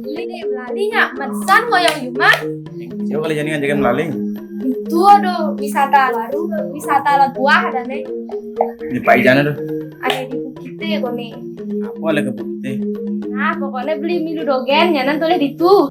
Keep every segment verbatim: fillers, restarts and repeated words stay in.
Beli deh, belaling ah, mesan ngoyong yuma. Siapa kali jadi ngajakin belaling? Itu ada wisata baru, wisata alat buah ada nih. Di Pak Ijana tuh. Ada di Bukit Tinggi kok nih. Apa lagi ke Bukit Tinggi? Nah, pokoknya beli milu dogen, ya nanti oleh ditu.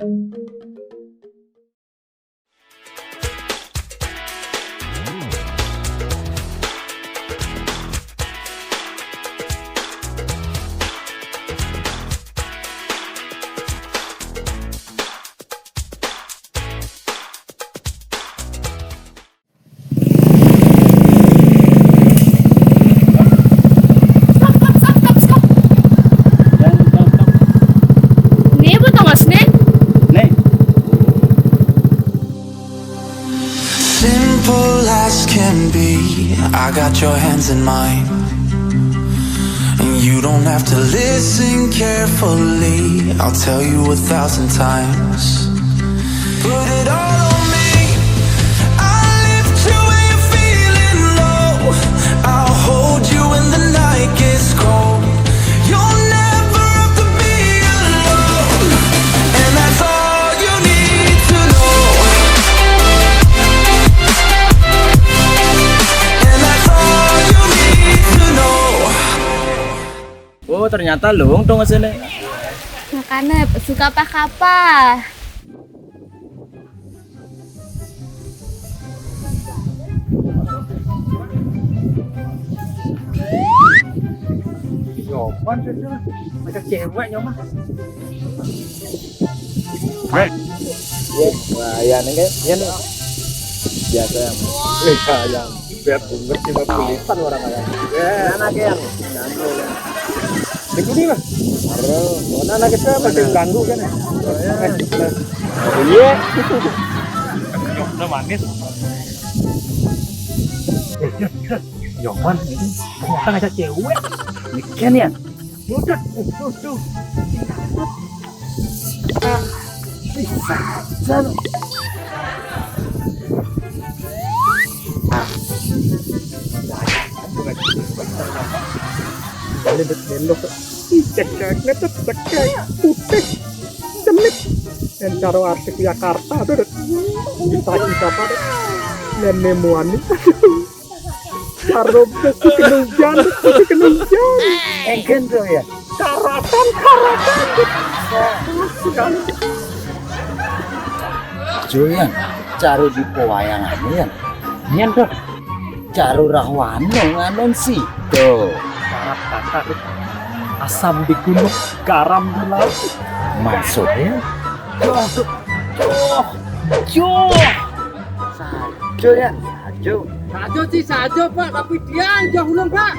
Nih, bu, tongos nih. Nih. Simple as can be, I got your hands in mine. And you don't have to listen carefully, I'll tell you a thousand times. Put it all on me. I lift you when you're feeling low. I'll hold you when the night gets cold. You'll never have to be alone. And that's all you need to know. And that's all you need to know. Oh, ternyata lu untung ke sini. Makanya suka apa kapa. Nyoman tuh, tuh. Macam cewek nyoman. Iya, wah, iya, neng, kayak, iya, neng. Biasa ya. Eh, sayang. Biar bunget sih, kulitan orang kayak. Ya, mana kayak yang? Itu nih, Mas. Mana anak kita masih ganggu kan ya? Eh, iya. Udah manis. Eh, Jon, Jon. Nyoman ini ternyata ngajak cewek. Mikian ya? Udah, tuh, tuh, tuh. Ah, bisa aja lu. Ah. Ini udah nendok. Ih, cekek, netet, cekek, putih, cenit. Yang caro arti Jakarta tuh udah cita-cita apa tuh. Dan nemuan nih. Karo besi kenujan, besi kenujan. Engken tuh ya. Karatan, karatan. Sekali. Julian, caro di pewayangan, Yan. Yan, Dok. Caro Rahwana nganon sida. Karap kata, Dok. Asam di gunung, garam di laut. Maksudnya? Joh, Dok. Joh, joh. Sajo, Yan, sajo. Sajo sih sajo, Pak, tapi dia yang joh ulun, Pak.